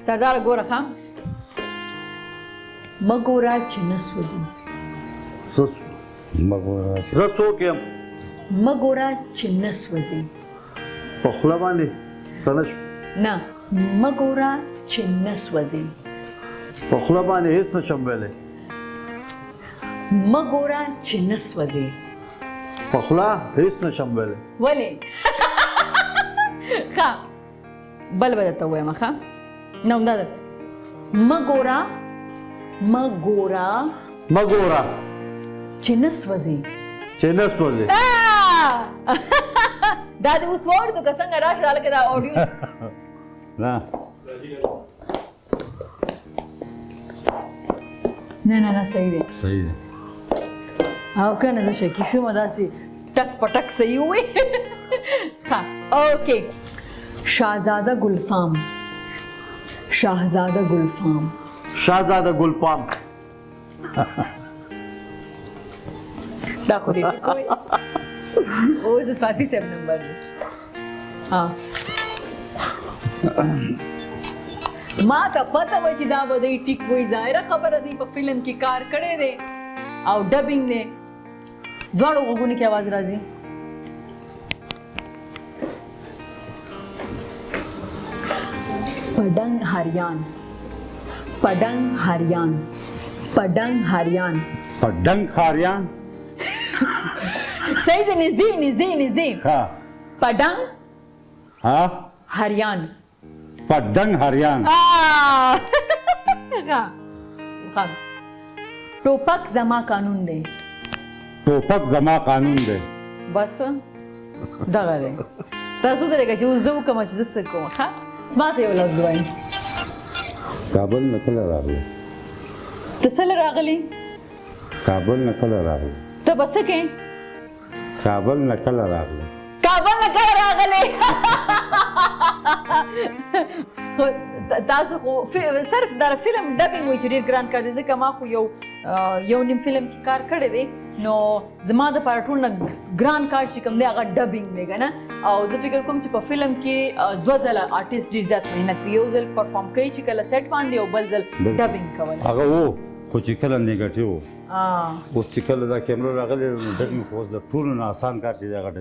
سردار ګوره، ښه مه ګوره چې نه سوځي. مه ګوره. زه څوک یم؟ مه ګوره چې نه سوځي. په خوله باندې څه نه شو. نه، مه ګوره چې نه سوځي. په خوله باندې هېڅ نه شم ویلی. مه ګوره چې نه سوځي. په خوله هېڅ نه شم ویلی. ولې؟ ښه، بل به درته ووایم. ښه، نه، همدا ده. مه ګوره، مه ګوره. مه ګوره چې نه سوځي. چې نه سوځي. دا دې اوس واورېدو که څنګه؟ راشه هلکه، دا اډیو. نه. نه نه نه، صحیح دی. صحیح دی. او که نه، زه شکي شوم، داسې ټک په ټک صحیح ووایي. ښه، اوکې. شاهزاده ګلفام، شاهزاده ګلفام. شاهزاده ګلفام. دا خو دې ټیک ووایي. اوس د سواتي صاحب نمبر دی. ها، ما ته پته وه چې دا به دی ټیک وایي. ظاهره خبره دی، په فلم کې کار کړی دی او ډبینګ دی، دواړو غوږونو کې اواز راځي. پډنګ هریان، پډنګ هریان، پډنګ هریان. په ډنګ ښاریان. صحیح دی، نږدې نږدې نږدې. ښه. پډنګ ها هریان. په ډنګ هریان. ښه ښه. ټوپک زما قانون دی. ټوپک زما قانون دی. بس دغه دی. تاسو ته لکه چې اوس زه وکړم چې زه څه کوم. ښه، زما ته یو لفظ وایم. کابل نه کله راغلی؟ ته څه له راغلی؟ کابل نه کله راغلی؟ ته به څه کوې؟ کابل نه کله راغلی؟ کابل نه کله راغلی؟ خو تاسو خو صرف دا فلم ډبینګ وایي چې ډېر ګران کار دی، ځکه ما خو یو نیم فلم کې کار کړی دی، نو زما د پاره ټول نه ګران کار چې کوم دی، هغه ډبینګ دی که نه. او زه فکر کوم چې په فلم کې دوه ځله آرټیست ډېر زیات محنت کوي، یو ځل پرفارم کوي چې کله سیټ باندې، او بل ځل ډبینګ کول. هغه وو خو چې کله نیګټیو، اوس چې کله دا کیمره راغلې، نو ډبینګ خو اوس د ټولو نه اسان کار چې دی، هغه.